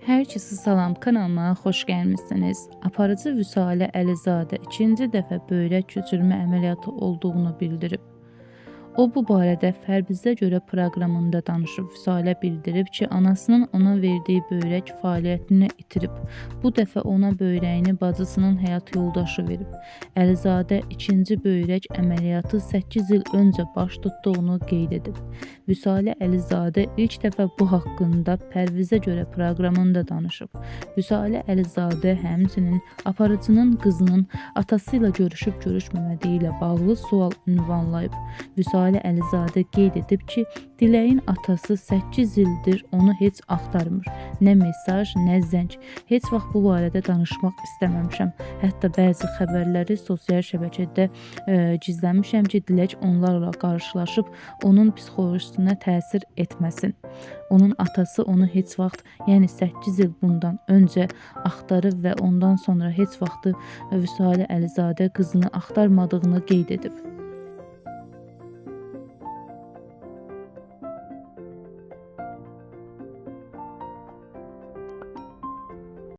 Hər kəsə salam, kanalıma xoş gəlmisiniz. Aparıcı Vüsalə Əlizadə ikinci dəfə böyrək köçürmə əməliyyatı olduğunu bildirib. O bu barədə Fərbizə görə proqramında danışıb. Vüsalə bildirib ki, anasının ona verdiyi böyrək fəaliyyətini itirib. Bu dəfə ona böyrəyini bacısının həyat yoldaşı verib. Əlizadə ikinci böyrək əməliyyatı 8 il öncə baş tutduğunu qeyd edib. Vüsalə Əlizadə ilk dəfə bu haqqında Pərvizə görə proqramında danışıb. Vüsalə Əlizadə həmçinin aparıcının qızının atası ilə görüşüb görüşməmədiyi ilə bağlı sual ünvanlayıb. Vüsalə Əlizadə qeyd edib ki, Diləyin atası 8 ildir onu heç axtarmır. Nə mesaj, nə zəng. Heç vaxt bu barədə danışmaq istəməmişəm. Hətta bəzi xəbərləri sosial şəbəkədə gizləmişəm ki, Dilək onlarla qarşılaşıb onun psixolojisinə təsir etməsin. Onun atası onu heç vaxt, yəni 8 il bundan öncə axtarıb və ondan sonra heç vaxtı Vüsalə Əlizadə qızını axtarmadığını qeyd edib.